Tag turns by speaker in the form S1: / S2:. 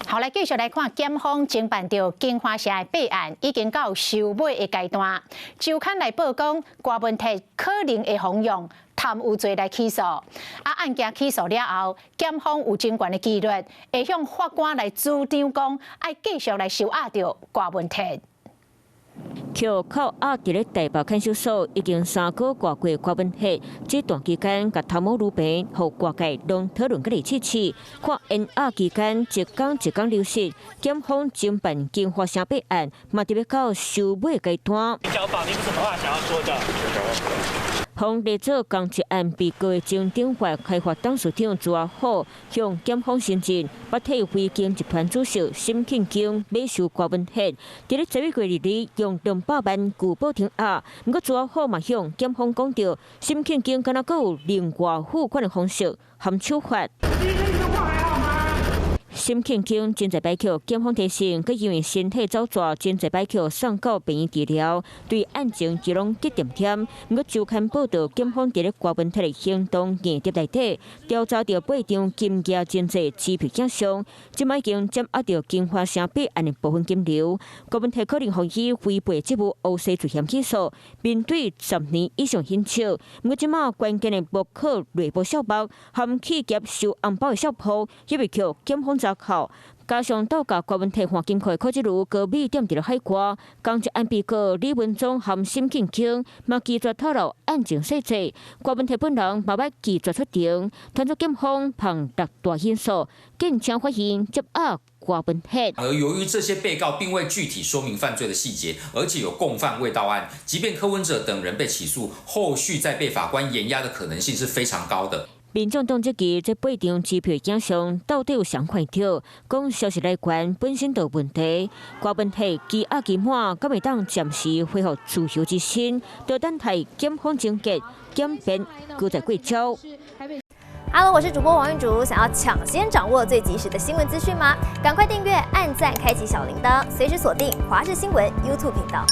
S1: 好，來繼續來看檢方偵辦著京華城的弊案，已經到收尾的階段。週刊來報講，郭文鐵可能會予用貪污罪來起訴。啊，案件起訴了後，檢方有真懸的幾率會向法官來主張講，愛繼續來收押著郭文鐵。
S2: 予扣押佇咧台北看守所已經3個月過郭文鐵，這段期間共頭毛女病，予外界攏討論甲熱刺刺。看延押期間一工一工流失，檢方偵辦京華城弊案，嘛佇欲到收尾階段。
S3: 小寶，你有什麼話想要說的？
S2: 予列做共一案被告的前鼎發開發董事長朱阿虎向檢方承認，捌替飛京集團主席沈慶京買受郭文鐵，佇咧12月22日用200萬拒保停押。毋過朱阿虎嘛向檢方講著，沈慶京敢若閣有另外付款的方式含手法。沈慶京真濟擺予檢方提審，閣因為身體走蛇，真濟擺予送到病院治療，對案情伊攏記恬恬。毋過週刊報導，檢方佇咧郭文鐵的行動硬碟內底調查著8張金額真濟支票影像，這擺已經掌握著京華城弊案的部分金流。郭文鐵可能予以違背職務烏西罪嫌起訴，面對10年以上刑期。毋過這擺關鍵的木可內部小目含企業收紅包的小鋪，猶未予檢方查扣，加上倒共郭文鐵換金庫的柯志如高米店佇咧海外，共一案被告李文忠含沈慶京嘛拒絕透露案情細節，郭文鐵本人嘛欲拒絕出庭，團組檢方憑六大因素，敬請法院接押郭文鐵。
S4: 而由於這些被告並未具體說明犯罪的細節，而且有共犯未到案，即便柯文哲等人被起訴，後續再被法官延押的可能性是非常高的。
S2: 民眾黨質疑這8張支票影像到底有啥看著？講消息來源本身就有問題。郭文鐵羈押期滿，敢會當暫時恢復自由之身，就等待檢方終結檢辯，閣再過招。
S5: Hello，我是主播王玉竹，想要搶先掌握最及時的新聞資訊嗎？趕快訂閱、按讚、開啟小鈴鐺，隨時鎖定華視新聞 YouTube 頻道。